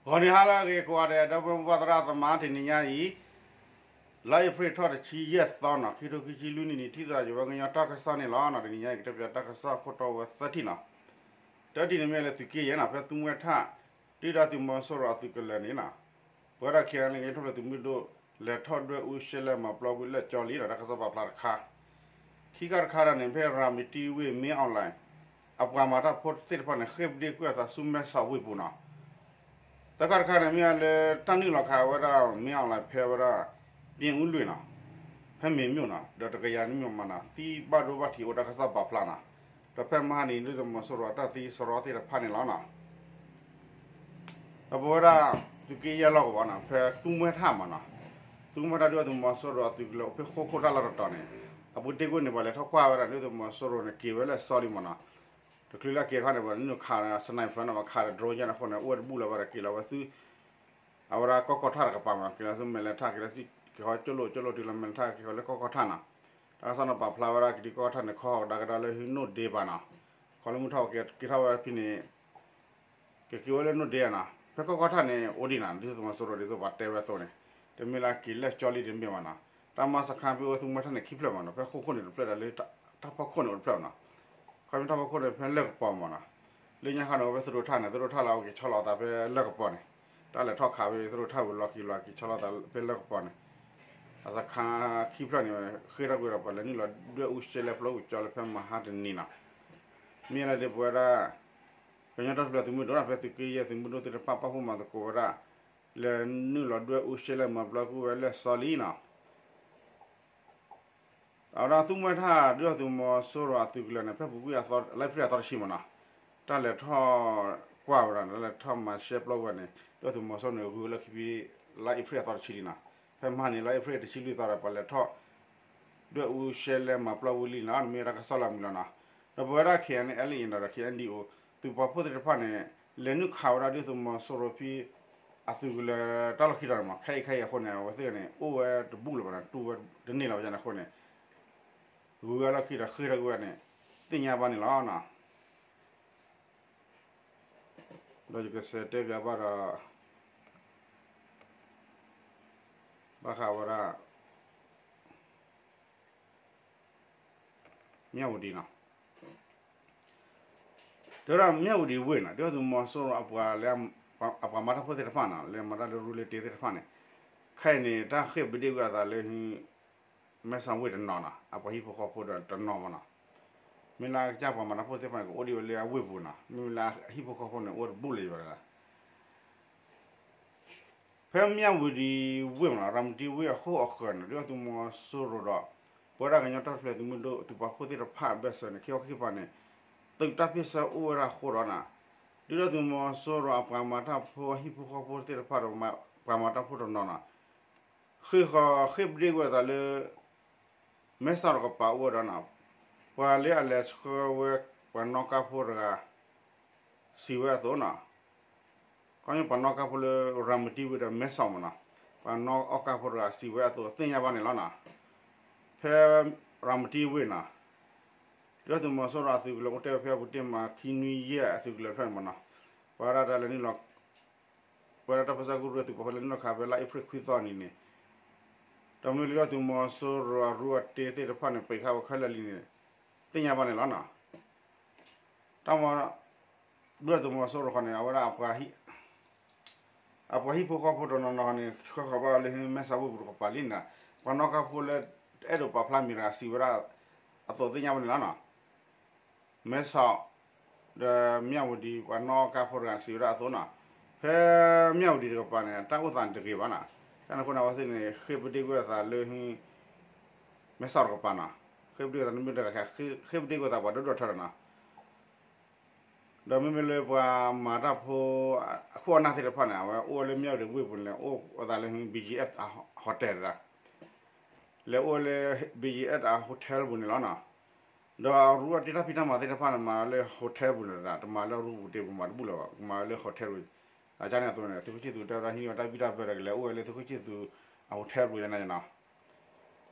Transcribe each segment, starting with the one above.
ဂီၤနံၤဟါလၢအဂ့ၤကိးဂၤဒဲး ဒီပုၢ်ဝဲၢ်သရၣ်သမါ တနံၤညါအံၤ လါအ့ဖြ့ၣ်ထီၣ်တဆံယဲၢ်သီနီၤ ခံထိခံဆံလွံၢ်နံၣ်န့ၣ် ထံၣ်သးယဝဲကညီတၢ်ကစီၣ်န့ၣ်လီၤ. တနံၤညါအံၤ ကတဲပၠးတၢ်ကစီၣ်ခိၣ်တီဝဲသၢထံၣ်နီၤ. တၢထံၣ်န့ၣ်မ့ၢ်လၢသုးက့ယဲၢ်နီၤ ဖဲသူမှဲထၣ် ဒုၣ်ဒါသုးမီၤစိရိၤအသုးကလၢၤန့ၣ်နီၤ ပဝဲဒၣ် ခဲအံၤန့ၣ် ကညီတၢ်ထူၣ်ဖျဲးသုးမုၢ်ဒိၣ် လဲၤထီၣ်ဒွဲၣ်အူရှဲလဲၣ်မၤပျီကွံာ်လၢကၠီလံနီၤ တၢ်ကစီၣ်ပာ်ဖျါတခါ ခံခါတခါဒီးန့ၣ် ဖဲရၤမတံဝ့ၢ် မင်းအောင်လှိုင် အပှၤမၤတၢ်ဖိသ့ၣ်တဖၣ်န့ၣ် ဃ့ၢ်ပဒ့ၣ်ကွံာ်အသးဆူမဲဆီးဝ့ၢ်ပူၤနီၤ. သၢခါတခါန့ၣ် မ့ၢ်လၢတၢ်နုာ်လီၤခးဝဲဒၣ် မင်းအောင်လှိုင် ဖဲဝဲဒၣ် ပြင်ဦးလွင်နီၤ ဖဲမေမြို့နီၤ ဒီးတကယၤနွံမံၤမးနီၤ သံဘၣ်ဒိဘၣ်ထံးအိၣ်တၢ်ကစီၣ်ပာ်ဖျါနီၤ. ဒီးဖဲမဟါန့ၣ် ဒုၣ်ဒါသုးမီၤစိရိၤအတၢ်သံစရီသ့ၣ်တဖၣ်န့ၣ်လီၤနီၤ. ဒီးပဝဲဒၣ် သုးက့ယဲၢ်လီၢ်ကဝီၤနီၤ ဖဲသူမှဲထၣ်မးနီၤ သူမှဲထၣ်ဒုၣ်ဒါသုးမီၤစိရိၤအသုးကလၢၤအိၣ်ဖဲဃိခိၣ်တၢ်လီၢ်တတီၤန့ၣ် အပူၤတ့ၢ်ကွံာ်န့ၣ် ပှၤလဲၤထီၣ်ကွၢ်ဝဲဒၣ်ဒုၣ်ဒါသုးမီၤစိရိၤန့ၣ် က့ၤဝဲလၢကၠီလံမးနီၤ. တချုးလၢက့ၤခီန့ၣ် ပှၤနုာ်ခး sniper နီၤ ပှၤခးဒီး drone ယဲၢ်န့ၣ်အဃိန့ၣ် အိၣ်ဝဲတဘူၣ်လၢၤဘၣ်ဒီး က့ၤလီၤဝဲဆူ အဝဲဒၣ်ကီၢ်ကီၢ်ထၣ်တကပၤမး က့ၤလီၤဆူမဲာ်လဲၤထၣ် က့ၤလီၤဆူ က့ၤဃီကၠိလိာ်ကၠိလိာ်တုၤလီၤမဲာ်လဲၤထၣ် က့ၤဃီလၢကီၢ်ကီၢ်ထၣ်နီၤ. တၢ်ကစီၣ်န့ၣ်ပာ်ဖျါဝဲဒၣ် က့ၤတုၤကီၢ်ကီၢ်ထၣ်န့ၣ် ခီဃီကဒါကဒါလၢဟံးနိၣ်ဒ့ဘၣ်နီၤ. ခီလၢမုၢ်ထီၣ်က့ၤထီၣ်ဝဲဖဲန့ၣ် ကက့ၤဝဲလၢနိၣ်ဒ့ဧါနီၤ ဖဲကီၢ်ကီၢ်ထၣ်န့ၣ် အိၣ်ဒံးနီၤ ဒုၣ်ဒါသုးမီၤစိရိၤဒ်သိးပှၤတဲဝဲအသိးန့ၣ် တမ့ၢ်လၢက့ၤလၢကၠီလံတမ့ၢ်ဘၣ်နီၤ. တၢ်မၤစခါဖဲအိၣ်သူမှဲထၣ်န့ၣ် ခံဖျၢၣ်မးနီၤ ဖဲဃိခိၣ်န့ၣ်တဖျၢၣ်ဒီးလၢတၢ်ဖီခိၣ်န့ၣ်အိၣ်တဖျၢၣ်နီၤ. ခီဖျိတၢ်ဖီခိၣ်န့ၣ် ဖဲလၢၢ်ကပီၤမးနီၤ. လၢညါခါန့ၣ် အိၣ်ဖဲသရိၣ်ထၣ်န့ၣ် သရိၣ်ထၣ်လၢအက့ၤဆီလီၤသးဖဲလၢၢ်ကပီၤန့ၣ် တၢ်လဲၤထီၣ်ခးဖဲသရိၣ်ထၣ်ဝံၤလီၢ်ခံလီၤ က့ၤဆီလီၤသးဖဲလၢၢ်ကပီၤန့ၣ် အစခါခံဖျၢၣ်န့ၣ် ဃ့ၢ်ထီၣ်ကွံာ်ဒီး ပှၤလဲၤနုာ်လီၤဒွဲၣ်အူရှဲလဲၣ်ပျီကွံာ်ကၠီလၢဖဲမဟါတနံၤနီၤ. မ့ၢ်လၢဒ်ပဝဲဒၣ် ကညီတၢ်ထူၣ်ဖျဲးသုးမုၢ်ဒိၣ်နီၤ ဖဲသုးက့ယဲၢ်သုးမုၢ်ဒိၣ်သ့ၣ်တဖၣ်ပာ်ဖှိၣ်မၤသကိးဝဲဒၣ် လဲၤနုာ်လီၤဒွဲၣ်အူရှဲလဲၣ်မၤပျီကွံာ်ဝဲလၢကၠီလံနီၤ. အဝဲဒၣ်သူမှဲထၣ်ဒုၣ်ဒါသုးမီၤစိရိၤအသုးကလၢၤန့ၣ် ဖဲပူၤကွံာ်လါအ့ဖြ့ၣ်အသီတဆံမးနီၤ တၢ်လဲၤထီၣ်ကွၢ်ဝဲဒၣ် တၢ်လဲၤထီၣ်မၤရှဲပျီဝဲန့ၣ် ဒုၣ်ဒါသုးမီၤစိရိၤန့ၣ် ဂုၤဝဲလၢခံဖဲ လါအ့ဖြ့ၣ်အသီတဆံလံနီၤ. ဖဲမဟါန့ၣ် လါအ့ဖြ့ၣ်တဆံလွံၢ်သီဒီး ပှၤလဲၤထီၣ် ဒွဲၣ်အူရှဲလဲၣ်မၤပျီဝံၤလံနီၤ မ့ၢ်တၢ်ကစီၣ်လီၤမံၤလီၤနီၤ. ဒီးပဝဲဒၣ် ခဲအံၤန့ၣ် လံနီၤဒီး ခဲအံၤ ဒီး သုးပာ်ဖှိၣ်သ့ၣ်တဖၣ်န့ၣ် လဲၤနုာ်ခးဝဲဒၣ်ဒုၣ်ဒါသုးမီၤစိရိၤဖဲ အသုးကလၢၤတၢ်လီၢ်ခံတီၤန့ၣ်မး ခဲအံၤခဲအံၤအဃိန့ၣ် အဝဲသ့ၣ်န့ၣ် အိၣ်ဝဲတဘူၣ်လၢၤဘၣ်နီၤ တူၢ်ဝဲတန့ၢ်လၢၤဘၣ်န့ၣ်အဃိန့ၣ် ဂုၤဝဲလီၢ်ခံဒီးဃ့ၢ်ထီၣ်ကွံာ်ဝဲန့ၣ် သ့ၣ်ညါဘၣ်န့ၣ်လီၤနီၤ. ဒီးယကစးတဲပၠးဘၣ်ဒီး ဘၣ်ဃးဝဲဒၣ် မၠၣ်ဝတံၤနီၤ. တဲဝဲဒၣ်မၠၣ်ဝတံၤဝ့ၢ်နီၤ ဒုၣ်ဒါသုးမီၤစိရိၤအပှၤလၢ အပှၤမၤတၢ်ဖိသ့ၣ်တဖၣ်နီၤ လၢမၤတၢ်လၢရူလၢတ့သ့ၣ်တဖၣ်န့ၣ် ခဲအံၤန့ၣ် တၢ်ဃ့ၢ်ပဒ့ၣ်ကွံာ်အသးလၢ မဲဆီးဝ့ၢ်တနီၤနီၤ အပှၤဟံၣ်ဖိဃီဖိဒီးတနီၤမးနီၤ. မ့ၢ်လၢအကစၢ်ပှၤမၤတၢ်ဖိသ့ၣ်တဖၣ်န့ၣ် ကအိၣ်ဒံးဝဲလၢအဝ့ၢ်ပူၤနီၤ မ့မ့ၢ်လၢအဟံၣ်ဖိဃီဖိန့ၣ် အိၣ်တဘူၣ်လၢၤဘၣ် ဖဲမၠၣ်ဝတံၤဝ့ၢ်မးနီၤ ရၤမတံဝ့ၢ်အဃိအဃၢၤန့ၣ် ဒုၣ်ဒါသုးမီၤစိရိၤဒီး ပဝဲဒၣ်ကညီတၢ်ထူၣ်ဖျဲးသုးမုၢ်ဒိၣ်သုးပာ်ဖှိၣ်သ့ၣ်တဖၣ်အဘၢၣ်စၢၤန့ၣ် ခံခီခံကပၤန့ၣ် သုးတၢ်ဖ့ၣ်ဆၢအိၣ်ဝဲဒၣ်အဃိဒီးနီၤ ဒုၣ်ဒါသုးမီၤစိရိၤအပှၤမၤတၢ်ဖိအဟံၣ်ဖိဃီဖိသ့ၣ်တဖၣ်ဒီး ပှၤမၤတၢ်ဖိတနီၤနီၤ ဃ့ၢ်ဃီၤဃ့ၢ်ပဒ့ၣ်ကွံာ်အသးလၢ မဲဆီးတကပၤအိၣ်ဝဲဒီးနီၤ ပှၤလၢအလဲၤဆှၢဝဲ ပှၤနီၣ်ကါဖိတဂၤ စံးဝဲအသိးနီၤ ခီဖျိပှၤနီၣ်ကါဖိလၢ ရၤမတံဝ့ၢ်ဒီးမဲဆီးမးနီၤ ပှၤနီၣ်အီၣ်ကါဖိတဂၤစံးဝဲအသိးသ့ၣ်ညါဘၣ်န့ၣ်လီၤနီၤ. ဖဲရၤမတံဝ့ၢ်နီၤ ဒုၣ်ဒါသုးမီၤစိရိၤအသုးကလၢၤအိၣ်တဲဝဲဖဲအပူၤတ့ၢ်မး ခံနွံယဲၢ်အသုးကလၢၤဖျၢၣ်န့ၣ်မးနီၤ ပှၤဒၣ်တၢ်လဲၤနုာ်လီၤ ပဝဲဒၣ်တၢ်ပၢဆှၢကရူၢ်သုးပာ်ဖှိၣ်လဲၤနုာ်လီၤခးဖဲလါအ့ဖြ့ၣ်ခွံသီနံၤန့ၣ် ဒီးမ့ၢ်လၢဒုၣ်ဒါသုးမီၤစိရိၤအရူအတ့သ့ၣ်တဖၣ်န့ၣ် ပံးဃာ်ဝဲခဲလၢာ်လံန့ၣ် သ့ၣ်ညါဘၣ်န့ၣ်လီၤနီၤ. တၢ်မၤ ဒုၣ်ဒါသုးမီၤစိရိၤဃီန့ၣ် အဝဲဒၣ် အပှၤဟံၣ်ဖိဃီဖိတနီၤနီၤန့ၣ် ဆှၢဃီၤဘၣ်ဝဲလၢမဲဆီးဝ့ၢ်ပူၤတကပၤလံန့ၣ် ပှၤနီၣ်ကါဖိလၢ အဲၣ်ဒိးပာ်ဖျါမံၤတဂၤစံးဝဲဒၣ် အသိးသ့ၣ်ညါဘၣ်န့ၣ်လီၤနီၤ. မဲဆီး ဒီးမၠၣ်ဝတံၤ ပှၤနီၣ်ကါဖိတဂၤစံးဝဲဒၣ်အသိးနီၤ. ဖဲမၠၣ်ဝတံၤတကပၤန့ၣ် တၢ်အိၣ်သးတဂ့ၤဘၣ်နီၤ. တၢ်န့ၣ်အဃိန့ၣ် အဝဲသ့ၣ်န့ၣ် ဃ့ၢ်ပဒ့ၣ်ကွံာ်အသးလၢ မဲဆီးတကပၤနီၤ. ဃ့ၢ်ပဒ့ၣ်ကွံာ်သး မ့ၢ်တဂၤ ဃ့ၢ်ပဒ့ၣ်ကွံာ်သးပှၤဒိၣ်ဒိၣ်ထီထီနီၤ. ဒီးမ့မ့ၢ်လၢပှၤမၤတၢ်ဖိ အခိၣ်အနၢ်သ့ၣ်တဖၣ်န့ၣ် အဝဲအိၣ်ဝဲလၢမၠၣ်ဝတံၤဝ့ၢ်ပူၤန့ၣ် လဲၤအိၣ်အသးလၢ ဘီကၠံအ့ၣ် အ hotel တဒၣ် လဲၤအိၣ်ဝဲလၢ ဘီကၠံအ့ၣ် အ hotel ပူၤန့ၣ်လီၤနီၤ. ဒီးအရူအတ့တၢ်ဖံးတၢ်မၤသ့ၣ်တဖၣ်န့ၣ် မၤဝဲလၢ hotel ပူၤန့ၣ်တဒၣ် တမၤလၢအရူပူၤတ့ပူၤမၤတဘူၣ်လၢၤဘၣ် ကမၤဝဲလၢ hotel ပူၤ. အကန့ၣ်အသိးန့ၣ် သုးခိၣ်ဆံၣ်သူးတဲဝဲဒၣ်ဟံးန့ၢ်ဝဲတၢ်ဘံၣ်တၢ်ဘၢဒီးကလဲၤအိၣ်ဝဲလၢသုးခိၣ်ဆံၣ်သူး အ hotel ပူၤယဲန့ၣ်နီၤ.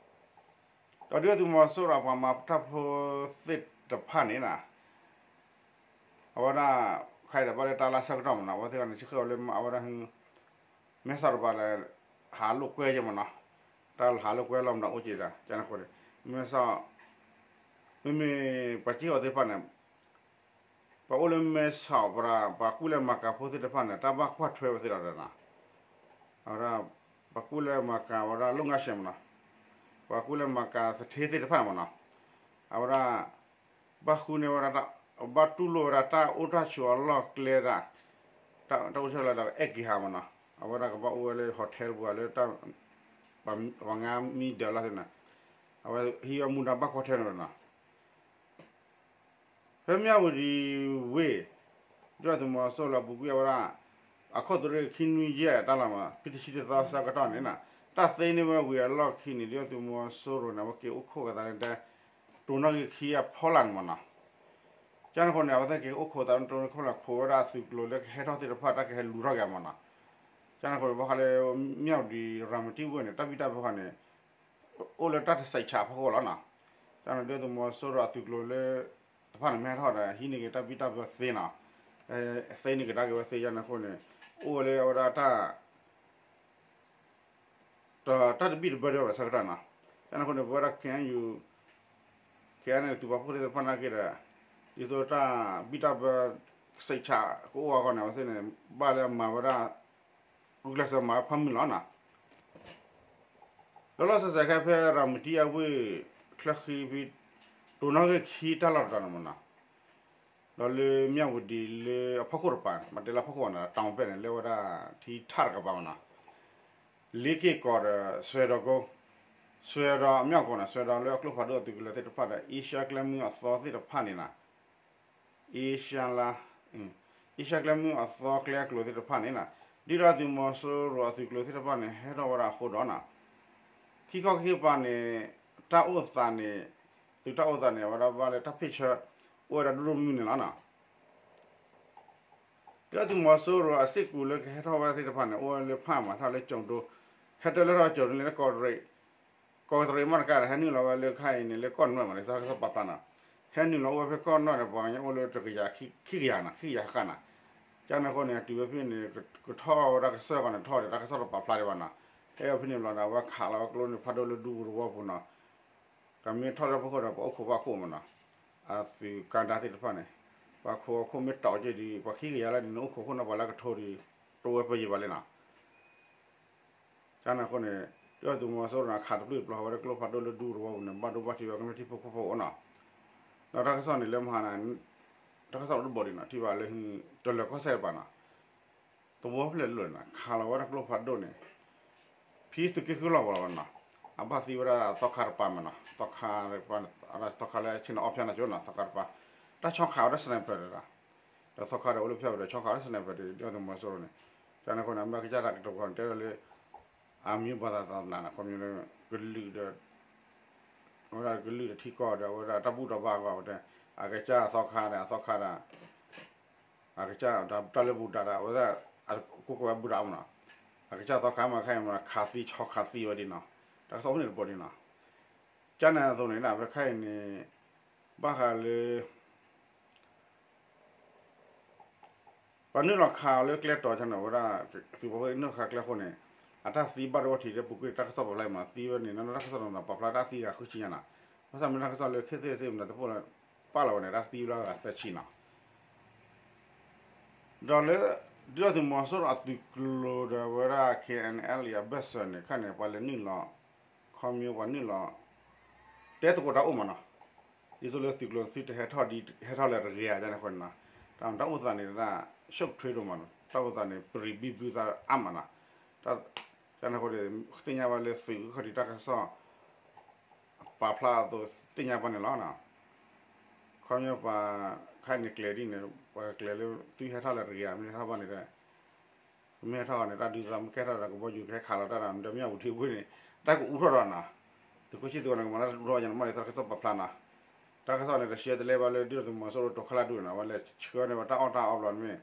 ဒီးဒုၣ်ဒါသုးမီၤစိရိၤအပှၤမၤတၢ်ဖိသ့ၣ်တဖၣ်န့ၣ်နီၤ အဝဲဒၣ် ခါအံၤဒီးဘၣ်လၢတၢ်လၢဆၢကတီၢ်မနီၤ အဝဲသ့ၣ်ဂၤန့ၣ် ဆံဃဲဝဲလၢအဝဲဒၣ် မဲဆီးတပၤဒီး ဟးလိာ်ကွဲယဲမနီၤ, တၢ်ဟးလိာ်ကွဲလီၤမနီၤ အိၣ်က့ၤဒီး ကန့ၣ်အဃိန့ၣ် မဲဆီး မ့မ့ၢ်ပှၤကံၢ်အီၤသ့ၣ်တဖၣ်န့ၣ် ပှၤအိၣ်လၢမဲဆီး ပှၤကူၣ်လဲၤမၤကၤဖိသ့ၣ်တဖၣ်န့ၣ် တၢ်ဘၣ်ကွၢ်ထွဲဝဲသ့ၣ်ဒီးနီၤ, အဝဲဒၣ် ပှၤကူၣ်လဲၤမၤကၤဝဲဒၣ် လုပ်ငန်းရှင် မနီၤ, ပှၤကူၣ်လဲၤမၤကၤသူဌေးသ့ၣ်တဖၣ်န့ၣ်မနီၤ, အဝဲဒၣ် ဘၣ်ဃုန့ၢ်ဝဲဒၣ် ဘၣ်တူၢ်လိာ်ဝဲဒၣ်တၢ်အိၣ်တၢ်ဆိးအလီၢ်ကျဲဒၣ်, တၢ်အိၣ်တၢ်ဆိးလၢအဲၣ်က့ၤဟးမနီၤ, အဝဲဒၣ်ကဘၣ်အိၣ်ဝဲလၢ hotel ပူၤလၢ ပှၤငါမံဒၢးလီၤသ့ၣ်န့ၣ်, အဝဲဟံးဝဲမူဒါဘၣ်ကွၢ်ထွဲန့ၣ်ဒီးနီၤ ဖဲမၠၣ်ဝတံၤဝ့ၢ် ဒုၣ်ဒါသုးမီၤစိရိၤအပူၤကွံာ်အဝဲဒၣ် အခိၣ်သရ့ၣ်ခံနွံယဲၢ်တၢ်လီၤမး ဖဲတဆံတသီဆၢကတီၢ်န့ၣ်နီၤ တၢ်သ့န့ၢ်ဝဲဝံၤအလီၢ်ခံန့ၣ် ဒုၣ်ဒါသုးမီၤစိရိၤန့ၣ် အဝဲက့ၤအိၣ်ခိးကသးန့ၣ် တိၤနီၣ်ဂံၢ်ခံအဖီလာ်န့ၣ်မးနီၤ, ကန့ၣ်အဃိန့ၣ် အဝဲသ့ၣ်က့ၤအိၣ်ခိးသးတိၤနီၣ်ဂံၢ်ခိၣ်လၢ ခိးဝဲဒၣ်အသုးကျိၤလၢကဟဲထီၣ်သ့ၣ်တဖၣ် တၢ်ကဟဲလူၤထီၣ်က့ၤမးနီၤ, ကန့ၣ်အဃိန့ၣ် ဘၣ်ဃးလၢ မၠၣ်ဝတံၤ ရၤမတံဝ့ၢ်န့ၣ် တၢ်ဘံၣ်တၢ်ဘၢဃီန့ၣ် အိၣ်လၢတၢ်တစဲးဆးအဖီခိၣ်လီၤနီၤ, ကန့ၣ်ဒုၣ်ဒါသုးမီၤစိရိၤအသုးကျိၤလၢ တဖၣ်န့ၣ်မ့ၢ်ဟဲထီၣ်ဒီး ဟံးန့ၢ်က့ၤတၢ်ဘံၣ်တၢ်ဘၢသ့နီၤ, သ့န့ၢ်က့ၤတၢ်က့ၤဝဲသ့ ကန့ၣ်အဃိန့ၣ် အိၣ်ဝဲလၢအဝဲဒၣ်တၢ် တၢ်တဘံၣ်တဘၢဒံးဘၣ်ဆၢကတီၢ်နီၤ, ကန့ၣ်အဃိန့ၣ် ပဝဲဒၣ် ခ့ၣ်အဲၣ်ယူၣ် ခ့ၣ်အဲၣ်ယူၣ် သုးပာ်ဖှိၣ်သ့ၣ်တဖၣ်နာ်က့ဒီး ဒ်သိးတၢ်ဘံၣ်တၢ်ဘၢ စဲးဆးကအိၣ်အဂီၢ်န့ၣ် အဝဲသ့ၣ်န့ၣ် ဘၣ်လၢအမၤဝဲဒၣ် ဂုာ်ကျဲးစၢးမၤဝဲဖၣ်မုၢ်လီၤနီၤ, လီၤလီၤဆဲးဆဲးခဲဖဲရၤမတံအဝ့ၢ် ချၢဃံဖဲ တိၤနီၣ်ဂံၢ်ခံတၢ်လီၢ်တတီၤန့ၣ်မးနီၤ, ဒီးလၢမၠၣ်ဝတံၤလၢအဖီခိၣ်တပၤ မ့ၢ်တဲလၢအဖီခိၣ်ဘၣ်န့ၣ် တောင်ဘက်န့ၣ် လၢဝဲဒၣ်ထံထၣ်တကပၤမးနီၤ, လ့က့ၢ်ကီးဒီး စွဲဒီးကိ စွဲဒီးအမၠၣ်ကီးန့ၣ် စွဲဒီးလၢအကျိဖးဒိၣ်အသုးကလၢၤသ့ၣ်တဖၣ်ဒီး အ့ရှါကျဲမုၢ်အသီသ့ၣ်တဖၣ်န့ၣ်နီၤ, အ့ရှါလါ အ့ရှါကျဲမုၢ်အသီကျဲအကျိၤသ့ၣ်တဖၣ်န့ၣ်နီၤ, ဒုၣ်ဒါသုးမီၤစိရိၤအသုးကျိၤသ့ၣ်တဖၣ်န့ၣ် ဟဲထီၣ်ဝဲဒၣ်အဃိဒီးနီၤ ခံခီခံကပၤန့ၣ် တၢ်အိၣ်သးန့ၣ် သုးတၢ်အိၣ်သးန့ၣ် အဝဲဒၣ်ဘၣ်လၢတၢ်ဖ့ၣ်ဆၢ အိၣ်ဝဲဒၣ်ဒိၣ်ဒိၣ်မုၢ်မုၢ်န့ၣ်လီၤနီၤ, ဒုၣ်ဒါသုးမီၤစိရိၤအစ့ၢ်ကီးလၢကဟဲထီၣ်ဝဲသ့ၣ်တဖၣ်န့ၣ် အိၣ်ဝဲလၢဖၣ်မးထီၣ်လၢကၠိၤဒိ ဟဲတၢလၢထီၣ်ကၠိၤဒိန့ၣ်လၢကီးတရံး ကီးတရံးမ့ၢ်တကးဒီး ဟဲနုာ်လီၤဝဲလၢခါအံၤန့ၣ် လၢကီၢ်နွဲၣ်မး လၢတၢ်ကစီၣ်ပာ်ဖျါနီၤ, ဟဲနုာ်လီၤအိၣ်ဝဲဖဲကီၢ်နွဲၣ်န့ၣ် ပှၤကညီအိၣ်လၢတကယၤခံကယၤနီၤ ခံကယၤဃၣ်နီၤ, ကန့ၣ်အဃိန့ၣ် အတုၤဝဲဖဲန့ၣ် ကထီၣ်ဝဲဒၣ်ကစၢၢ်ဃီန့ၣ် ထီၣ်ဒီးတၢ်ကစီၣ်တပာ်ဖျါဒံးဘၣ်နီၤ, ဟဲဝဲဖဲန့ၣ်ဘျီဒီး အဝဲခးလီၤဝဲကျိန့ၣ်ဖးဒိၣ်လၢဒူသဝီပူၤနီၤ, ကမ့ၢ်ထီၣ်လၢဖီခိၣ်ဒီး ပှၤအိၣ်ခိးဘၣ်ခိၣ်မးနီၤ, အသုးကါဒါသ့ၣ်တဖၣ်န့ၣ် ပှၤခိးခိၣ်မ့ၢ်တီၤက့ၤဒီး ပှၤခံကယၤလၢဒ်န့ၣ် အိၣ်ခိးခိၣ်န့ၣ် ပှၤလၢကထိဒီး တအိၣ်ဝဲပယီၤဘၣ်လံနီၤ ကန့ၣ်အဃိန့ၣ် ဒုၣ်ဒါသုးမီၤစိရိၤန့ၣ် ခးတပျုၢ်တပျီၤဝဲလၢကျိဖးဒိၣ်လၢဒူသဝီပူၤန့ၣ် ဘၣ်ဒိဘၣ်ထံးဝဲကမျၢၢ်ထံဖိကီၢ်ဖိအအိၣ်နီၤ, ဒီးတၢ်ကစီၣ်န့ၣ်လၢမဟါန့ၣ် တၢ်ကစီၣ်တဘိဒံးနီၤ ထံၣ်ဘၣ်လၢ တလၢၤကီၢ်စဲၣ်တပၤနီၤ, သဝီဖျၢၣ်လၢာ်နီၤ ခးလီၤဝဲဒၣ်ကျိဖးဒိၣ်န့ၣ် ဖံသုးက့ဃုလီၢ်ကဝီၤလီၤနီၤ, အဘၣ်သံဝဲဒၣ်သီခါတပၤမးနီၤ, သီခါတပၤ သီခါလၢဆ့ၣ်နီၤအီၣ်ဖၠါနီၤကၠိနီၤ သီခါတပၤ, တၢ်ဆီခးဝဲဒၣ် sniper တဒၣ် ဒီးသီခါဒီးအိၣ်လၢဖၠၣ်ဝဲဒီး ဆီခးဝဲဒၣ် sniper ဒီး ဒုၣ်ဒါသုးမီၤစိရိၤန့ၣ်, ကန့ၣ်အဃိန့ၣ် အမဲာ်ကစၢ်တၢ်ကတိၤဃီန့ၣ် တဲဒၣ်လၢ အမံၤဘၣ်သးသးနးန့ၣ် ခီဖျိလၢ ကလုာ်ဒီး အဝဲဒၣ်ကလုာ်ဒီးထံကီၢ်ဒီး အဝဲဒၣ်တၢ်ဘူၣ်တၢ်ဘါအဂီၢ် အဝဲတဲ အကစၢ်သီခါဒီး အသီခါဒီး အကစၢ်တၢ်လၢဘူၣ်တၢ်ဒီး အဝဲဒၣ် အကူကဝဲဘူၣ်တၢ်အါမးနီၤ, အကစၢ်သီခါမးခဲအံၤမး ခးသံဆီခးသံဝဲဒ်နီၤ, တၢ်ကစီၣ်အိၣ်န့ၣ်တဘိဒ်နီၤ, ကန့ၣ်အသိးန့ၣ် ဖဲခဲအံၤန့ၣ် ဘၣ်ဃးလၢ ပှၤနုာ်လီၤခးအီၤလၢကျဲတီၤန့ၣ် အဝဲဒၣ် သုးဖိနုာ်လီၤခးကျဲအဃိန့ၣ် အတၢ်သံဘၣ်ဒိဘၣ်ထံးလၢပူၤကွံာ်တၢ်ကစီၣ်ပာ်ဖျါမး သံဝဲန့ၣ် နီၢ်နီၢ်တၢ်ကစီၣ်နီၢ်နီၢ်ပာ်ဖျါတၢ်သံဂၤဃုဆံညါနီၤ, ဘၣ်ဆၣ်မ့ၢ်တၢ်ကစီၣ်လၢ ခ့ၣ်သ့ၣ်စ့ၣ်မနုၤသဖိလၢ ပာ်လီၤဝဲန့ၣ် တၢ်သံဝဲလၢဂၤသၢဆံနီၤ, ဒီးလၢ ဒုၣ်ဒါသုးမီၤစိရိၤအသုးကျိၤဒီးဝဲဒၣ် ခ့ၣ်အဲၣ်အလ်အံၤ အဘၢၣ်စၢၤန့ၣ် ခဲန့ၣ် ပှၤလဲၤနုာ်လီၤ ခီဖျိပှၤနုာ်လီၤ တဲသကိးတၢ်အိၣ်မးနီၤ, ဒ်သိးလၢသုးကျိၤသုတဟဲထီၣ်ဒ် ဟဲထီၣ်လၢတဂ့ၤဧါ ကန့ၣ်အဃိန့ၣ်နီၤ, တၢ်အိၣ်သးန့ၣ် တၢ်ရှုပ်ထွေးဒိၣ်မးနီၤ, တၢ်အိၣ်သးန့ၣ် ပရံးဘံဘူသးအါမးနီၤ, ကန့ၣ်အဃိန့ၣ် သ့ၣ်ညါဘၣ်လၢသုးခီၣ်ထံးတၢ်ကစီၣ် ပာ်ဖျါအသိးသ့ၣ်ညါဘၣ်န့ၣ်လီၤ. ခီဖျိပှၤခဲအံၤန့ၣ်ကျဲၤဒ်န့ၣ် ပှၤကကျဲၤလၢ သုဟဲထီၣ်လၢတဂ့ၤဧါ မ့ၢ်ဟဲထီၣ်ဘၣ်န့ၣ်ဒီး မ့ၢ်ဟဲထီၣ်န့ၣ် တၢ်ဒုးသးမ့ၢ်ကဲထီၣ်ဒီး ကဘီယူၤကဟဲခးလီၤတၢ်ဒီး မ့ၢ်ဒီးမ့ၢ်အပူၤထံအပူၤန့ၣ် တၢ်ကအိၣ်ထီၣ်ဒီးနီၤ, သုးခိၣ်ဆံၣ်သုးဝဲန့ၣ် ကမၤတၢ်အိၣ်ထီၣ်ယါန့ၣ် မ့ၢ်ဒီးတၢ်ကစီၣ်ပာ်ဖျါနီၤ, တၢ်ကစီၣ်န့ၣ် တရှဲတလဲဘၣ်လၢ ဒုၣ်ဒါသုးမီၤစိရိၤတိာ်ခါလၢဒူၣ်န့ၣ် အဝဲလဲၤဆှၢန့ၢ်ဝဲတၢ်အီၣ်တၢ်အီဘျီန့ၣ်မ့ၢ်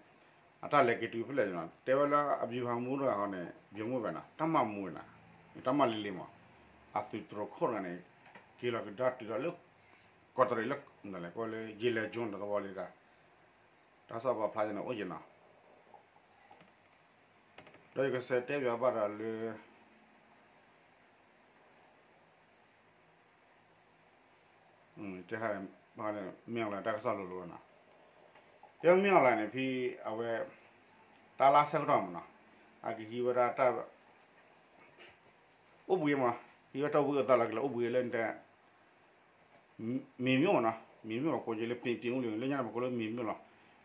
အတၢ်လဲၤက့ၤတုၤဖဲလဲၣ်နီၤ, တဲဝဲလၢအဗျူဟာမှူးတဂၤဃီန့ၣ် ဗျူဟာမှူး ဘၣ်နီၤ တၢ်မၤမူဝဲနီၤ, တၢ်မၤလံၤလံၤမး, အသုးတြီၤခိၣ်တဂၤန့ၣ် က့ၤလီၤကဒါတုၤဒီးလၢ ကီးတရံးလၢ လဲၤကိးလၢ ယ့လဲၤကၠိဒီးသဝီလံတၢ် တၢ်ကစီၣ်ပာ်ဖျါန့ၣ်အိၣ်က့ၤနီၤ, ဒီးယကစးတဲပၠးဘၣ်ဒီးလၢ မ့ၢ်အီၤလၢတၢ်ကစီၣ်လိၤလိၤနီၤ, တဲမ့ၢ်အီၤလၢန့ၣ် ဖဲအဝဲ တၢ်လၢဆၢကတီၢ်မးနီၤ, အကဟံးဝဲဒၣ်တၢ် အိၣ်ဘှံးမး, ဟံးဝဲတၢ်အိၣ်ဘှံးအသးလီၤ ကလဲၤအိၣ်ဘှံးလၢနတဲ မ့ၢ်မ့ၢ်မးနီၤ, မ့ၢ်မ့ၢ်မး ကိးက့ၤလၢ ပၠ့ၣ်အူလံ လၢညါန့ၣ် ပကိးလၢမ့ၢ်မ့ၢ်လီၤ,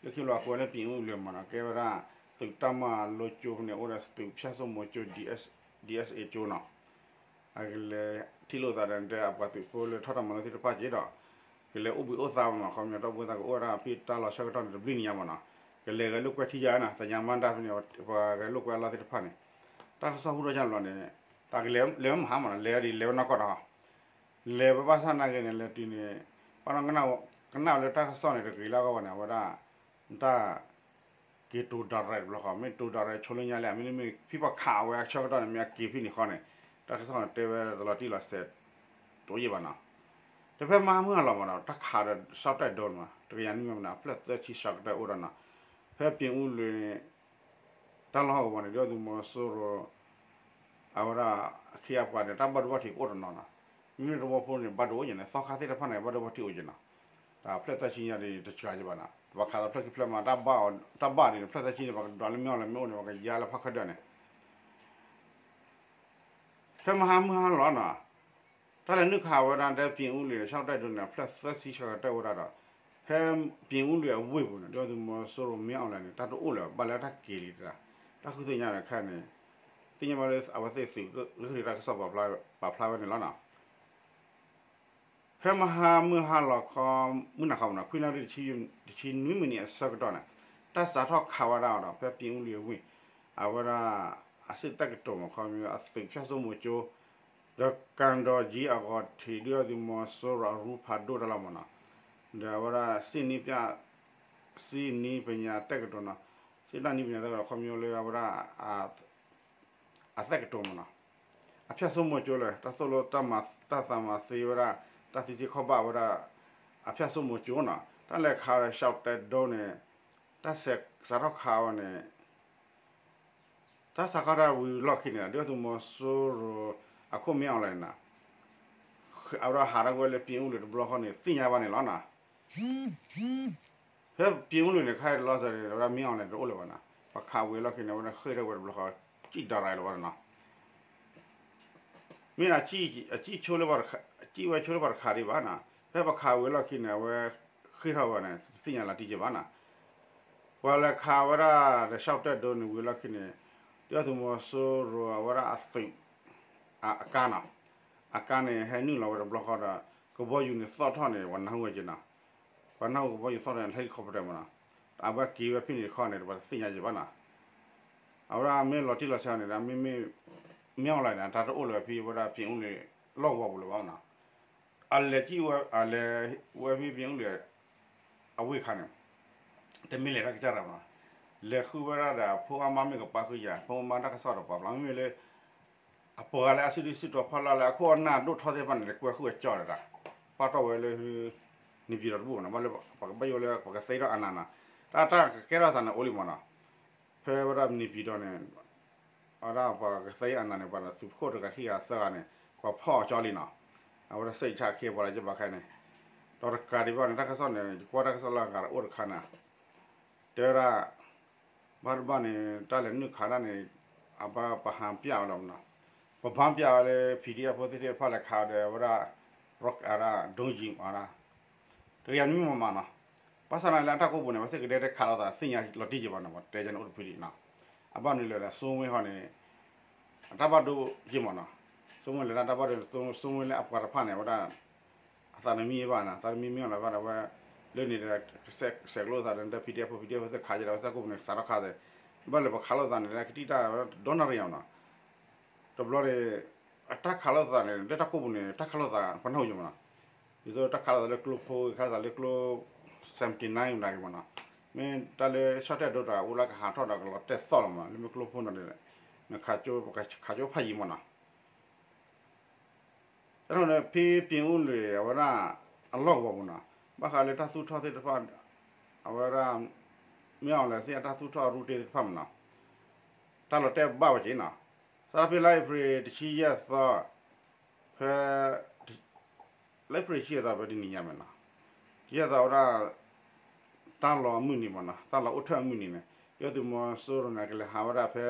လၢခံလီၤအကိးလၢ ပၠ့ၣ်အူလံမးနီၤ, ကဲဝဲဒၣ် သုးတၢ်မၤလိကၠိဖဲန့ၣ် အိၣ်ဒီးသုးဖၠၣ်စိမိၤကၠိ ဒီး ဒီး အ့ၣ် ကၠိနီၤ, အကလဲၤထံၣ်လိာ်သးဒီး နတဲအပှၤသုးဖိလၢထီၣ်တၢ်မၤလိသ့ၣ်တဖၣ်က့ၤဒီး ကလဲၤအိၣ်ဘှံးအိၣ်သးမးနီၤ, ခီပညီတၢ်အိၣ်ဘှံးအိၣ်သးကအိၣ်ဝဲဒၣ်ဖဲတၢ်လီၤဆၢကတီၢ်န့ၣ် တဘျုးနံၤညါမးနီၤ, ကလဲၤဂဲၤလိာ်ကွဲထံယါနီၤ, သညါမါဒါဖဲန့ၣ် ပှၤဂဲၤလိာ်ကွဲအလီၢ်သ့ၣ်တဖၣ်န့ၣ်, တၢ်ကစီၣ်ဟူထီၣ်ကၢ်လီၤန့ၣ် တၢ်ကလဲၤ လဲၤဝဲမဟါမးနီၤ, လဲၤဒ်လဲၤဝဲနီၢ်ကီၢ်ဒီး လဲၤဝဲဘၣ်ဆၣ်နာ်က့န့ၣ် လဲၤတုၤန့ၣ် ပှၤကနၣ်ဝဲလၢတၢ်ကစီၣ်န့ၣ် တဂ့ၤလၢအဂီၢ်ဘၣ်န့ၣ် အဝဲဒၣ် တၢ်က့ၤတိၤ direct တဘျီဃီ မ့ၢ်တိၤ direct ဆိလၢညါလဲၣ်, မ့တမ့ၢ် ဖဲပှၤခးဝဲအဆၢကတီၢ်န့ၣ် မ့ၢ်အက့ၤဖဲန့ၣ်ဃီန့ၣ် တၢ်ကစီၣ်န့ၣ်တဲဝဲတလီၤတံၢ်လီၤဆဲး တအိၣ်ယံာ်ဘၣ်နီၤ, တဖဲမဟါမုၢ်ဟါလီၤမးနီၤ တၢ်ခးဒီး ရှောက်တိုက်ဒုံး မး တကယၤနွံမးနီၤ အဖျၢၣ်သၢဆံ ရှောက်တိုက် အိၣ်ဒီးနီၤ, ဖဲပၠ့ၣ်အူလံန့ၣ် တၢ်လီၢ်ဟီၣ်ကဝီၤန့ၣ် ဒုၣ်ဒါသုးမီၤစိရိၤ အဝဲဒၣ် အခ့အပှၤန့ၣ် တၢ်ဘၣ်ဒိဘၣ်ထံးကအိၣ်တနီၤနီၤ, မ့မ့ၢ်သဝီဖိန့ၣ် ဘၣ်ဒိအိၣ်က့ၤန့ၣ် သီခါသ့ၣ်တဖၣ်န့ၣ် ဘၣ်ဒိဘၣ်ထံးအိၣ်က့ၤနီၤ, တၢ်ဖျၢၣ်သၢဆံညါဒ်တစှၤက့ၤဘၣ်နီၤ, ပှၤခးလီၤဖျၢၣ်ခံဖျၢၣ်မး တၢ်ဘၣ်အီၤ တၢ်ဘၣ်ဒ်န့ၣ် ဖျၢၣ်သၢဆံန့ၣ် ပှၤကဒွးလၢမ့ၢ်အီၤလၢမ့ၢ်အိၣ်န့ၣ် ပှၤကယါလၢဖးခၢၣ်ဒၢးန့ၣ် ဖဲမဟါမုၢ်ဟါလီၤနီၤ, တၢ်လဲၤနုာ်ခးဝဲဒၣ်တဲ ပၠ့ၣ်အူလံန့ၣ် ရှောက်တိုက်ဒုံးန့ၣ် အဖျၢၣ်သၢဆံ ရှောက်တိုက် အိၣ်ဝဲဒၣ်ဒီး ဖဲပၠ့ၣ်အူလံအဝ့ၢ်ပူၤန့ၣ် ဒုၣ်ဒါသုးမီၤစိရိၤ မ့ၢ်အီၤလဲၣ်န့ၣ် တၢ်တအိၣ်လၢၤဘၣ်လၢတၢ်က့ၤလံတၢ်, တၢ်ဃုသ့ၣ်ညါတခါန့ၣ် သ့ၣ်ညါဘၣ်လၢအဝဲသ့ၣ်သုးဂ့ၢ်တၢ်ကစီၣ်ပာ်ဖျါဝဲန့ၣ်လီၤနီၤ. ဖဲမဟါမုၢ်ဟါလီၤခီ မုၢ်နၤခီမးနီၤ ခွံနၣ်ရံၣ် တဆံနွံမံးနံးအဆၢကတီၢ်န့ၣ် တၢ်စးထီၣ်ခးဝဲဒၣ်အီၤဒီး ဖဲပၠ့ၣ်အူလံအဝ့ၢ် အဝဲဒၣ် အစ့ၣ်တၢ်ကတိၤမး ခီမ့ၢ်အသုးဖၠၣ်စိမိၤကၠိ ဒီးကၣ်ဒီးကၠံအဂီၤထံး ဒုၣ်ဒါသုးမီၤစိရိၤအရူဖးဒိၣ်တၢ်လီၤမးနီၤ, ဒီးအဝဲဒၣ် စ့ၣ်နံပၠး စ့ၣ်နံပညါတၢ်ကတိၤနီၤ, စ့ၣ်တၢ်နံပညါတၢ်ကတိၤ ခီမ့ၢ်လၢအဝဲဒၣ် အတၢ်ကတိၤမးနီၤ, အဖၠၣ်စိမိၤကၠိလၢ တၢ်သိၣ်လိတၢ်မၤ တၢ်သးမၤသ့ဝဲဒၣ် တၢ်သံသ့ခီဘၣ်ဝဲဒၣ် အဖၠၣ်စိမိၤကၠိနီၤ, တၢ်လဲၤခးဒီး ရှောက်တိုက်ဒုံးန့ၣ် တၢ်စးထီၣ်ခးဝဲန့ၣ် တၢ်စးခီတၢ်ဝံၤလီၢ်ခံန့ၣ် ဒုၣ်ဒါသုးမီၤစိရိၤ အခိၣ်မ့ၢ်အီၤလဲၣ်န့ၣ် အဝဲဒၣ်ဟးထီၣ်ကွံာ်ဝဲလၢပၠ့ၣ်အူလံတဘျီဃီန့ၣ် သ့ၣ်ညါဘၣ်န့ၣ်လီၤနီၤ. ဖဲပၠ့ၣ်အူလံန့ၣ် ခါအံၤတလီၤစၢၤန့ၣ် အဝဲဒၣ်မ့ၢ်အီၤလဲၣ်တအိၣ်လၢၤဘၣ်နီၤ. ပှၤခးဝံၤအလီၢ်ခံန့ၣ် အဝဲဒၣ်ဃ့ၢ်ထီၣ်ဝဲတဘျီဃီ ကံၣ်ဒၣ်ရၤလီၤဝဲနီၤ. မ့ၢ်အစံၣ်ဆိလၢ အစံၣ်ဝဲဆိလၢပှၤတခးဒံးဘၣ်နီၤ. ဖဲပှၤခးဝံၤအလီၢ်ခံန့ၣ် အဝဲဃ့ၢ်ထီၣ်ဝဲန့ၣ် တသ့ၣ်ညါလီၤတံၢ်က့ၤဘၣ်နီၤ. ပှၤလဲၤခးဝဲဒၣ်ဒီး ရှောက်တိုက်ဒုံးန့ၣ် ဝံၤအလီၢ်ခံန့ၣ် ဒုၣ်ဒါသုးမီၤစိရိၤအဝဲဒၣ်အသုး အကါနီၤ, အကါန့ၣ် ဟဲနုာ်လီၤဝဲတဘျီဃီဒီး ကဘီယူၤန့ၣ်သီၣ်ထီၣ်န့ၣ် ပှၤနၢ်ဟူဝဲက့ၤနီၤ. ပှၤနၢ်ဟူကဘီယူၤသီၣ်ထီၣ်န့ၣ် helicopter မးနီၤ. အဝဲက့ၤဝဲဖဲန့ၣ်တခီန့ၣ် ပှၤတသ့ၣ်ညါက့ၤဘၣ်နီၤ. အဝဲဒၣ်မ့ၢ်လီၤတံၢ်လီၤဆဲးန့ၣ်ဒီး မ့ၢ် မ့ၢ်အီၤလဲၣ်န့ၣ် တၢ်တအိၣ်လၢၤဖဲဝဲဒၣ်ပၠ့ၣ်အူလံလီၢ်ကဝီၤပူၤလၢၤဘၣ်နီၤ. အလဲၤကံၣ်ဝဲ အလဲၤဝဲဖဲပၠ့ၣ်အူလံ အဝ့ၢ်ခါန့ၣ် တမ့ၢ်လဲၤတၢ်ကစၢ်တၢ်မးနီၤ. လဲၤဃုဝဲဒၣ်ဒီး ဖိအါမါမ့ၢ်ကပၣ်ဃုာ်ယၤ ဖိမါတၢ်ကစီၣ်တပာ်ဖျါ မ့မ့ၢ်လၢ အပှၤလၢအစုဒုၣ်စုတီၤဖီလာ်လၢအခိၣ်အနၢ်ဒိၣ်ထီၣ်သ့ၣ်တဖၣ်န့ၣ် လဲၤကွဲဃုာ်အကၠီၣ်ဒီး ပာ်တီၢ်ဝဲလၢ နေပြည်တော်တဘူၣ်နီၤ ဘၣ်လၢပကဘၣ်ယိၣ်လၢပကသ့ထီၣ်အနၢ်နီၤ. တၢ်တၢ်ကကဲထီၣ်သးန့ၣ်အိၣ်လံမးနီၤ. ဖဲဝဲဒၣ် နေပြည်တော် န့ၣ် အဝဲဒၣ်ပှၤကသ့အနၢ်န့ၣ် ပှၤသုးခိၣ်တဂၤခံဂၤသၢဂၤန့ၣ် ပှၤဖီၣ်အကၠီလံနီၤ. အဝဲဒၣ်စံးဆၣ်အခ့အပှၤလၢယဘၣ်ခဲန့ၣ် ဒီးတကးဒံးဘၣ်န့ၣ် တၢ်ကစီၣ်န့ၣ် ယကွၢ်တၢ်ကစီၣ်လၢအဂၤတအိၣ်တခါန့ၣ် တဲဝဲဒၣ် ဘၣ်တဘၣ်န့ၣ် တၢ်လဲၤနုာ်ခးတၢ်န့ၣ် အဘၣ်ပဟန်ပြဝဲလီၤမးနီၤ. ပဘၣ်ပြဝဲလၢ PDF ဖိသ့ၣ်တဖၣ်လဲၤခးဒီးဝဲဒၣ် rocket အဒၣ် ဒုံးယံၤ အဒၣ် တကယၤနွံမးမးနီၤ. ဘၣ်ဆၣ်န့ၣ်လၢအတၢ်ကိးပူၤန့ၣ် အဝဲသ့ၣ်ကဒဲတဲခးလိာ်သးသ့ၣ်ညါလီၤတံၢ်က့ၤဘၣ်နီၤ ပှၤတဲယၤန့ၣ်အိၣ်တဖုဒံးနီၤ. အဘၣ်နုၤလဲၣ်ဒီး စိုးဝင်း ဟီန့ၣ် အတၢ်ဘၣ်ဒိက့ၤမးနီၤ. စိုးဝင်း လဲၤတၢ်တၢ်ဘၣ်ဒိ စိုးဝင်း လၢအပှၤတဖၣ်န့ၣ် အဝဲဒၣ် အသးတမံဘၣ်နီၤ သးတမံမ့ၢ်အီၤလၢၤဘၣ်ဒီးဝဲ လၢန့ၣ်ဒီး ကဆဲးကလိာ်သးဒီး PDF ဖိ PDF ဖိသ့ၣ်ခးယဲဒီး အဝဲသ့ၣ်ကိးပူၤန့ၣ် စးထီၣ်ခးသ့ၣ် ဘၣ်လၢပခးလိာ်သးန့ၣ် ကတံၢ်တၢ်ဒီနၣ်ရံၣ်အီၤနီၤ. တဘျီန့ၣ် အတၢ်ခးလိာ်သးန့ၣ် လၢတၢ်ကိးပူၤန့ၣ် တၢ်ခးလိာ်သး ပှၤနၢ်ဟူယံၤမးနီၤ. ဒ်သိးတၢ်ခးလိာ်သးလၢကျိဖိ ခးလိာ�သးလၢကျိ seventy nine မတၤဂ့ၤမးနီၤ. မ့ၢ်တၢ်လၢဆီၣ်တဲၣ်ဒိတၢ် အိၣ်လၢကဟးထီၣ်ဒီးကလီၤတဲာ်သီၣ်လီၤမး လၢမ့ၢ်ကျိဖိနီၤန့ၣ် နခးကၠိဖးယံၤမးနီၤ. တၢ်ထီၣ်န့ၣ် ဖဲပၠ့ၣ်အူလံ အဝဲဒၣ် အလီၢ်ကဝီၤပူၤနီၤ ဘၣ်ဃးလၢတၢ်သူၣ်ထီၣ်သ့ၣ်တဖၣ် အဝဲဒၣ် မ့ၢ်အီၤလဲၣ်သ့ၣ်အတၢ်သူၣ်ထီၣ်ရူတ့ၢ်သ့ၣ်တဖၣ်မနီၤ, တၢ်လီၤတဲာ်ဘၣ်ဝဲက့နီၤ, စးထီၣ်ဖဲလါအ့ဖြ့ၣ်တဆံယဲၢ်သီ, ဖဲ လါအ့ဖြ့ၣ်တဆံယဲၢ်သီဖဲတနံၤညါမနီၤ, တဆံယဲၢ်သီဝဲဒၣ် တၢ်လီၤအမုၢ်နံၤမနီၤ, တၢ်လီၤအိၣ်ထၢၣ်အမုၢ်နံၤန့ၣ် ဒုၣ်ဒါသုးမီၤစိရိၤန့ၣ် ကလဲၤဟးဝဲဒၣ်ဖဲ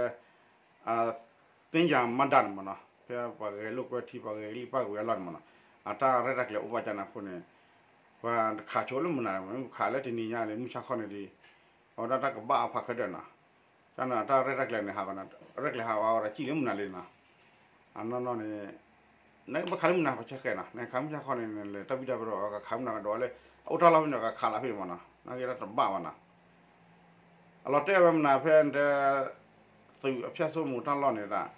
သ့ၣ်ညါမၤဒၣ်န့ၣ်မနီၤ, ဖဲပှၤဂဲၤလိာ်ကွဲထံ ပှၤဂဲၤလိာ်ပှၤဂဲၤအလီၢ်န့ၣ်မနီၤ, အတၢ်ရဲၣ်တၢ်ကျဲၤအိၣ်ဘၣ်ကန့ၣ်အဃိန့ၣ်, ပှၤတခးဆိလၢမုၢ်နၤန့ၣ် မ့ၢ်ခးလၢတနံၤညါလၢမုၢ်ဆါခီန့ၣ်ဒီး, အဝဲဒၣ်တၢ်ကဘၣ်အဖးခဲဒၢးနီၤ, ကန့ၣ်တၢ်ရဲၣ်တၢ်ကျဲၤန့ၣ် ဟးဂီၤန့ၣ် ရဲၣ်ကျဲၤဟးဂီၤဝဲဒၣ်ကံၣ်လၢမုၢ်နၤလံနီၤ, အနီၢ်နီၢ်န့ၣ် နကဘၣ်ခးလၢမုၢ်နၤပှၤဆၢဃဲၤနီၤ, နခးမုၢ်ဆါခီန့ၣ် နလဲၤတၢ်ဘံၣ်တၢ်ဘၢဒီး ကခးမုၢ်နၤကဒီးလၢ အအိၣ်တၢ်လီၢ်ဖဲန့ၣ် ကခးလၢဖဲန့ၣ်မနီၤ, နာ်က့တၢ်တဘၣ်ဘၣ်နီၤ အလီၤတဲာ်ဝဲမနုၤဖဲတဲ, သုးအဖၠၣ်စိမိၤတၢ်လီၢ်န့ၣ်ဒၣ်,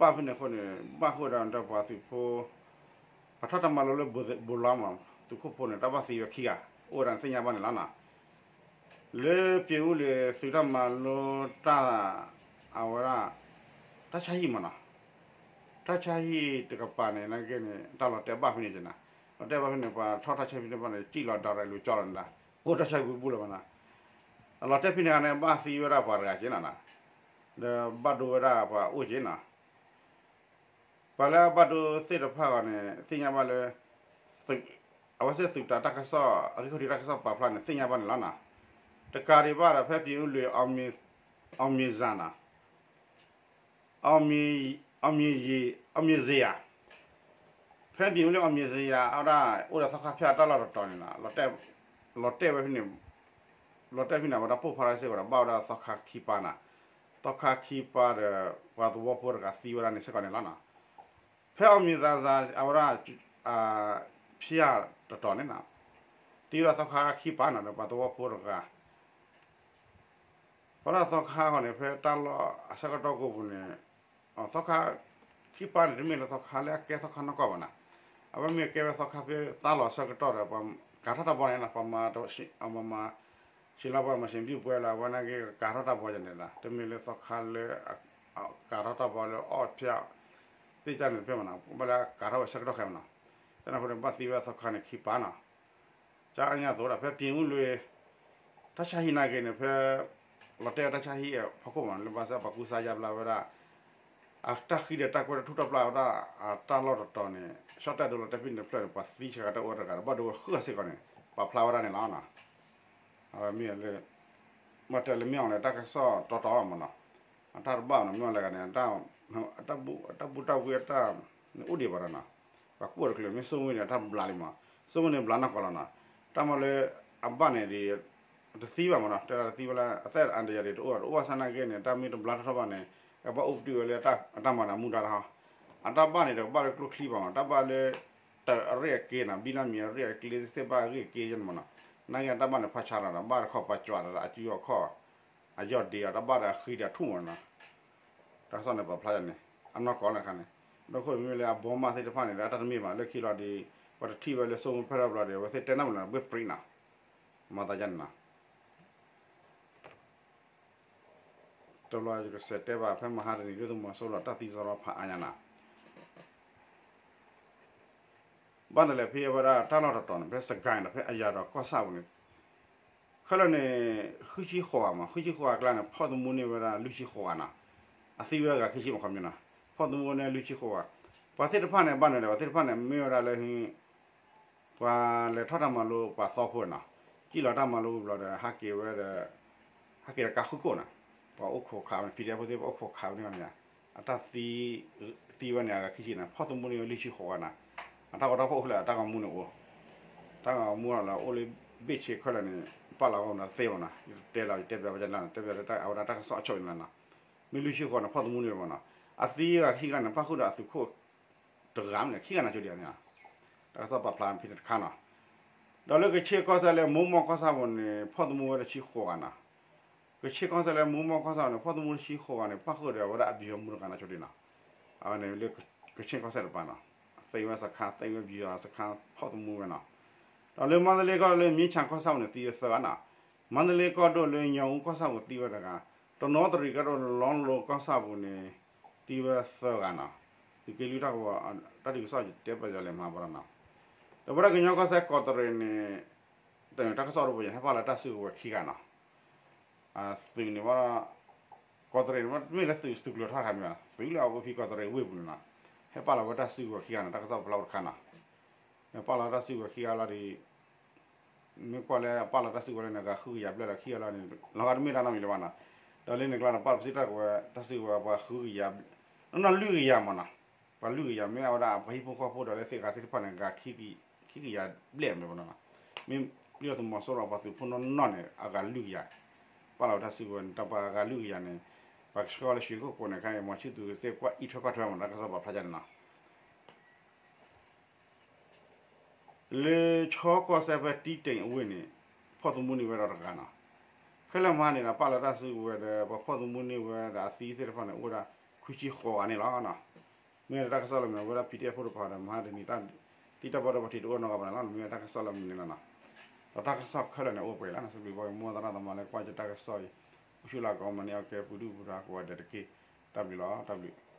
ဘၣ်ဖဲန့ၣ်အဃိန့ၣ် ဘၣ်ဃိဒီးပှၤသုးဖိ, ပှၤထီၣ်တၢ်မၤလိလၢဘိလီမး, သုးခိၣ်ဖိန့ၣ် တၢ်ဘၣ်သံဝဲခံဂၤ, အိၣ်ဝဲဒၣ်သ့ၣ်ညါဘၣ်န့ၣ်လီၤနီၤ, လၢပၠ့ၤအူလ့ၤသုးတၢ်မၤလိတၢ်, အဝဲဒၣ်, တၢ်ဆါဟံၣ်မနီၤ, တၢ်ဆါဟံၣ်တကပၤန့ၣ် နာ်က့န့ၣ် တၢ်လီၤတဲာ်ဘၣ်ဖဲန့ၣ်က့နီၤ, လီၤတဲာ်ဘၣ်ဖဲန့ၣ် ပှၤထီၣ်တၢ်ဆါဟံၣ်ဖဲန့ၣ်ဘၣ်န့ၣ် ကံၣ်လီၤဒီးရဲၣ်လူၤကၠီလီၤန့ၣ်ဒၣ်, အိၣ်တၢ်ဆါဟံၣ်ပူၤပူၤလီၤမနီၤ, အလီၤတဲာ်ဖဲန့ၣ်ဂၤန့ၣ် ဘၣ်သံဝဲဒၣ်ပှၤတဂၤက့နီၤ, ဒီးဘၣ်ဒိဝဲဒၣ်ပှၤအိၣ်က့နီၤ ပှၤလၢအဘၣ်ဒိသ့ၣ်တဖၣ်ဂီၤန့ၣ် သ့ၣ်ညါဘၣ်လၢ သုး, အဝဲသ့ၣ်သုးတၢ်တၢ်ကစီၣ် အဂ့ၢ်ခိၣ်ထံးတၢ်ကစီၣ်ပာ်ဖျါန့ၣ် သ့ၣ်ညါဘၣ်န့ၣ်လီၤနီၤ, တကးဒံးဘၣ်ဒီး ဖဲပၠ့ၤအူလ့ၤ အီၣ်မံၤစၤနီၤ, အီၣ်မံၤ, အီၣ်မံၤစ့ယၤ, ဖဲပၠ့ၤအူလ့ၤအီၣ်မံၤစ့ယၤ အဝဲဒၣ် အိၣ်ဒီးသီခါဖၠၣ်တၢ်လီၢ်တတီၤန့ၣ်နီၤ, လီၤတဲာ်ဝဲဖဲန့ၣ်, လီၤတဲာ်ဖဲန့ၣ် အဝဲဒၣ်ပိၢ်ဖးထီၣ်စ့ၢ်ကီးဒီး ဘၣ်ဝဲဒၣ်သီခါခံပၢ်နီၤ, သီခါခံပၢ်ဒီး ပှၤသဝီဖိတဂၤသံဝဲဒၣ်န့ၣ်စ့ၢ်ကီးန့ၣ်လီၤနီၤ, ဖဲအီၣ်မံၤစၤ အဝဲဒၣ်, ဖၠၣ်တတီၤန့ၣ်နီၤ, သံဝဲဒၣ်သီခါခံပၢ်နီၤ ဒီးပှၤသဝီဖိတဂၤ ပှၤဒၣ်သီခါဃီန့ၣ် ဖဲတၢ်လီၢ်အဆၢကတီၢ်ကိးပူၤန့ၣ်, သီခါခံပၢ်န့ၣ် တမ့ၢ်လၢသီခါလၢအကဲသီခါနီၢ်ကီၢ်ဘၣ်နီၤ, အဝဲမ့ၢ်ကဲဝဲသီခါဖဲတၢ်လီၢ်အဆၢကတီၢ်ဒီး ပှၤကၤထီၣ်တၢ်ဘီန့ၣ် ပှၤမၤ, ပှၤမၤ, ဆံးလီၤပှၤမၤစံးဘျုးပှဲၤလီၤ အဝဲနာ်က့ကၤထီၣ်တၢ်ဘီယၤန့ၣ်လီၤ, တမ့ၢ်လၢသီခါလၢ, ကၤထီၣ်တၢ်ဘီလၢအီၣ်ဖၠၣ်, သ့ၣ်ကၢ်န့ၣ်တဖဲမနီၤ ဘၣ်လၢကၤထီၣ်ဝဲဆၢကတီၢ်ခဲမနီၤ, ကန့ၣ်အဃိန့ၣ် ဘၣ်သံဝဲသီခါန့ၣ်ခံပၢ်နီၤ ကန့ၣ်အသိးဒီး ဖဲပၠ့ၤအူလ့ၤ တၢ်ဆါဟံၣ်နာ်က့န့ၣ် ဖဲ, လီၤတဲာ်တၢ်ဆါဟံၣ်အဖီခိၣ်မနီၤ လၢဘၣ်ဆၣ်ပှၤကူစါယါဘျါဝဲဒၣ်, အတၢ်ဃံဒီးတၢ်ကွဲးတၢ်ထူၣ်တၢ်ဖျါဝဲဒၣ်, အတၢ်လီၢ်တတီၤန့ၣ် ဆီၣ်တၢ်ဒိလီၤတဲာ်ဖဲန့ၣ်တဖျၢၣ်န့ၣ် ပှၤသံဆၢကတီၢ်အိၣ်တဂၤဒီး ဘၣ်ဒိဝဲဃုဂၤစ့ၢ်ကီးန့ၣ် ပာ်ဖျါဝဲဒၣ်န့ၣ်လီၤနီၤ, အဝဲမ့ၢ်လၢ, မ့ၢ်တဲလၢမ့ၢ်အီၤန့ၣ် တၢ်ကစီၣ်တီတီလီၤမနီၤ, အတၢ်တဘၣ်မနီၤ မ့ၢ်အီၤလဲၣ်ဂၤန့ၣ် တၢ်ဘူၣ်တၢ်ဝံအတၢ်, အိၣ်ဒံးဘၣ်ဒီးနီၤ, ပှၤကူၣ်အီၤတချုး မ့ၢ်စိမုၣ်န့ၣ် အတၢ်ဘျါလံမး, စိမုၣ်န့ၣ်ဘျါနီၢ်ကီၢ်လီၤနီၤ, တၢ်မၤလၢ, အဘၣ်န့ၣ်ဒီး, တသံဘၣ်မနီၤ တဲဒၣ်တသံဝဲလၢ အသးအါဒံးယၤဒံးတအိၣ်ဘၣ် တအိၣ်ဘၣ်ဆၣ်နာ်က့န့ၣ် တၢ်မ့ၢ်တဘျါထီၣ်ထီၣ်ဘၣ်န့ၣ်, ကဘၣ်အိၣ်ပတုာ်ဝဲလၢအတၢ်မၤနၢၤမူဒါတဟီ, အတၢ်ဘၣ်န့ၣ်ဒီးကဘၣ်လၢကျိချံဘၣ်မး တၢ်ဘၣ်လၢ, တၢးအရ့ၣ်အက့နီၤ ဘံလၢမံၤအရ့ၣ်အကျ့သ့ၣ်ဘၣ်အဂ့ၢ်အကျ့ယဲၢ်န့ၣ်မနီၤ, နာ်က့အတၢ်ဘၣ်န့ၣ်ဖးဆါလီၤဒီး ဘၣ်တခီပှၤကွၢ်ဒီးအစုအခီၣ် အယီၢ်ဒ့အီၤ တၢ်ဘၣ်ဒီးအဃံဒီးအထူၣ်မနီၤ, တၢ်ကစီၣ်န့ၣ်ပာ်ဖျါယၤန့ၣ်, အနီၢ်ကီၢ်န့ၣ်ခါန့ၣ်, ဒီးခိၣ်မ့မ့ၢ်လၢအဘီမၢ်သ့ၣ်တဖၣ်န့ၣ် လၢအတၢ်တမ့ၢ်ဘၣ် လၢခံလီၤဒီး, ပှၤတထံၣ်ဝဲလၢစိမုၣ်ဖဲထီၣ်ဘျီဒီး အဝဲသ့ၣ်တဲနၢ်မနီၤ ဘှ့ၣ်ပြံနီၤ, မၤသးယါန့ၣ်နီၤ တဘျီယကစးတဲဘၣ် ဖဲမဟါတနံၤ ဒုၣ်ဒါသုးမီၤစိရိၤတၢ်သံစရီဖးအါညါနီၤ, ဘၣ်နလဲၤဖဲဝဲဒၣ်တၢ်လီၢ်တတီၤန့ၣ် ဖဲစကဲန့ၣ် ဖဲအယၤဒီးကီၢ်ဆၣ်ပူၤန့ၣ်, ခဲလၢာ်န့ၣ်, ဃုဆံဃိးဂၤမး ဃုဆံဃိးဂၤအကျါန့ၣ် ဖီၣ်သမူန့ၢ်ဝဲဒၣ်လွံၢ်ဆံဃိးဂၤနီၤ, အသံဝဲအဂၤခံဆံမး ခီပညီနီၤ, ဖီၣ်သမူန့ၢ်လွံၢ်ဆံဃိးဂၤ, ပှၤသ့ၣ်တဖၣ်န့ၣ် ဘၣ်နလဲၣ် ပှၤသ့ၣ်တဖၣ်န့ၣ် မ့ၢ်ဝဲဒၣ်လၢ ပှၤလဲၤထီၣ်တၢ်မၤလိပှၤသီဖိနီၤ, ကံၣ်လီၤတၢ်မၤလိဝံၤဘျီဒီး ဟးက့ၤဝဲဒီး, ဟးက့ၤဒီးကါဃုခိၣ်နီၤ, ပှၤအိၣ်ခိးခးဝဲန့ၣ် PDF ဖိသ့ၣ် ပှၤအိၣ်ခိးခးဝဲန့ၣ်န့ၣ်, အတၢ်သံ, သံဝဲန့ၣ် အဂၤခံဆံန့ၣ် ဖီၣ်သမူန့ၢ်ဝဲလွံၢ်ဆံဃိးဂၤနီၤ, အတၢ်ဂီၤတၢ်ဖီၣ်အိၣ်ဖဲလဲၣ် အတၢ်ဂီၤမူန့ၣ်အိၣ်, တၢ်ဂီၤမူလီၤအိၣ်လၢဘ့ၣ်ဆ့ခဲလၢာ်န့ၣ်, ပာ်လီၤဂီၤမူသ့မနီၤ, ယတဲလီၤ ယတဲပျးဝဲဒၣ်လီၤ တဲပျးလၢအဝဲဒၣ်တၢ်ကစီၣ်အဆိၣ်အံၤလီၤနီၤ, မ့ၢ်လွံၢ်ဆံဃိးန့ၣ် ဖီၣ်သမူန့ၢ်ဝဲမနီၤ, အသံအဂၤခံဆံကျါန့ၣ် ပၣ်ဃုာ်ဒီးအသုးခိၣ် တဂၤမ့ၢ်န့ၣ် ခံဂၤန့ၣ်ဆိဒံးန့ၣ်, တၢ်ကစီၣ်ပာ်ဖျါဖဲန့ၣ်တခါနီၤ, ဒီးလၢကခ့ၣ်ကီၢ်စဲၣ်လၢမိၢ်မီၢ်ကီၢ်ဆၣ်ပူၤန့ၣ် ဖီၣ်သမူဝဲဒၣ်ဆံဃိးဂၤနီၤ, ကခ့ၣ်ကီၢ်စဲၣ်လၢမိၢ်မီၢ်ကီၢ်ဆၣ်ပူၤန့ၣ် ဖီၣ်သမူဆံဃိးဂၤန့ၣ် ပၣ်ဃုာ်ဒီးအဝဲဒၣ်အဘံၣ်အမူတဂၤန့ၣ်ဆိဒံးနီၤ, အဝဲန့ၣ်လၢကခ့ၣ်ကီၢ်စဲၣ်တပၤနီၤ, သ့ဝဲစခါ သ့ဝဲဘံၣ်အစခါ ဖီၣ်သမူဝဲနီၤ, ဒီးလၢမါတလ့ကီၢ်ဒိၣ်လၢမ့ၢ်ဆၣ်ကီၢ်ဆၣ်ပူၤန့ၣ် သံဝဲသၢဂၤနီၤ, မါတလ့ကီၢ်ဒိၣ်လၢညီအူကီၢ်ဆၣ်ပူၤသံဝဲတဂၤ, တနီသရံၣ်ကီၢ်ဒိၣ်လၢလီလိကီၢ်ဆၣ်ပူၤန့ၣ် သံဝဲသၢဂၤနီၤ, သုးက့လွံၢ်တၢ်ကဝီၤ တၢ်ဒုးကစီၣ်ယတဲပျးယၤလဲၤမၤဘၣ်ဒီးနီၤ, ဒီးဝဲဒၣ်ကညီကီၢ်စဲၣ်ကီးတရံးန့ၣ်, တၢ်ကစီၣ်တဘိယဟဲဖီၣ်လၢတၢ်စုကဝဲၤခံဂၤနီၤ, သုးန့ၣ်ဘၣ်ဒီး ကီၢ်တရံးန့ၣ် မ့ၢ်လၢသုး သုးကျိၤထီၣ်တခါမ့ၢ် သုးလၢအအိၣ်ဖဲကီၢ်တရံးဝ့ၢ်ပူၤန့ၣ်နီၤ, ဟဲပာ်လီၤဝဲတၢ်စုကဝဲၤခံဂၤန့ၣ် တၢ်ကစီၣ်ပာ်ဖျါအိၣ်တခါနီၤ, ပာ်လီၤတၢ်စုကဝဲၤခံဂၤလီၤဒီး မ့ၢ်ကွၢ်လၢပာ်လီၤတၢ်စုကဝဲၤလၢန့ၣ် ဂၤဃုကယၤဘျဲၣ်လီၤခံဂၤလီၤန့ၣ် လီၤဂာ်တမ့ၢ်တၢ်နီတမံၤလၢၤဘၣ်နီၤ, ဒီးလၢန့ၣ်ကျါန့ၣ် ပာ်လီၤပစံးတၢ်ကဝဲၤ တၢ်စုကဝဲၤပှၤဃုကယၤ နီၢ်နီၢ်လွံၢ်ကယၤမ့ၢ်နီၤ, ပှၤလွံၢ်ကယၤ မ့ၢ်အဝဲဒၣ်ပှၤဟံၣ်ဖိဃီဖိဒီးလၢသ့ၣ်ဂၤသ့ၣ်တဖၣ်န့ၣ် ဂၤခံကယၤဘျဲၣ်မ့ၢ်နီၤ, မ့ၢ်ပျံၤဒီးသုးမီၤစိရိၤပှၤသုးဖိနီၢ်နီၢ်န့ၣ် အဂၤလွံၢ်ကယၤ ပာ်လီၤဝဲတၢ်စုကဝဲၤန့ၣ် တၢ်ပှၤဂၤလွံၢ်ကယၤန့ၣ် ပှၤကဆှၢလၢရွှေကုက္ကိုန့ၣ် ခဲအံၤ မောင်ချစ်သူ သ့ၣ်ကွၢ်အံးထွဲကွၢ်ထွဲမ့ၢ်နီၤ တၢ်ကစီၣ်ပာ်ဖျါန့ၣ်နီၤ လၢခၠီကီၢ်စဲၣ်ဖဲတံတိၣ်အဝ့ၢ်န့ၣ် ဖီၣ်သမူန့ၢ်ဝဲဒီးတဂၤနီၤ, ခဲလၢာ်မဟါန့ၣ်ဒီး ပာ်လီၤတၢ်စုကဝဲၤဒီး ပှၤဖီၣ်သမူန့ၢ်ဝဲဒီးအသံသ့ၣ်တဖၣ်န့ၣ် အိၣ်ဝဲဒၣ်ခွံဆံဃိးဂၤန့ၣ်လီၤ. မ့ၢ်တၢ်ကစီၣ်လၢမနုၤ ဝဲဒၣ် PDF ဖိတဖၣ်ဒီး မဟါတနံၤ သံတၢ်ဘီဒီးပှၤထံးတအိၣ်နီတဂၤဘၣ်န့ၣ်လီၤ. မ့ၢ်တၢ်ကစီၣ်လၢမနုၤန့ၣ်လီၤနီၤ, ဒီးတၢ်ကစီၣ်ခဲလၢာ်န့ၣ် အိၣ်ပှဲၤလီၤနီၤ. စံးဘျုးဘၣ်က့ၤမိၢ်သရၣ်သမါလၢကွၢ်ယတၢ်ကစီၣ်အံၤ အိၣ်ဆူၣ်လၢကိးမုၢ်နံၤ အကဲပူၤဒုၣ်ပူၤဒါကိးဂၤဒဲးတက့ၢ်. တၢ်ဘျုးလီၤ. တၢ်ဘျုး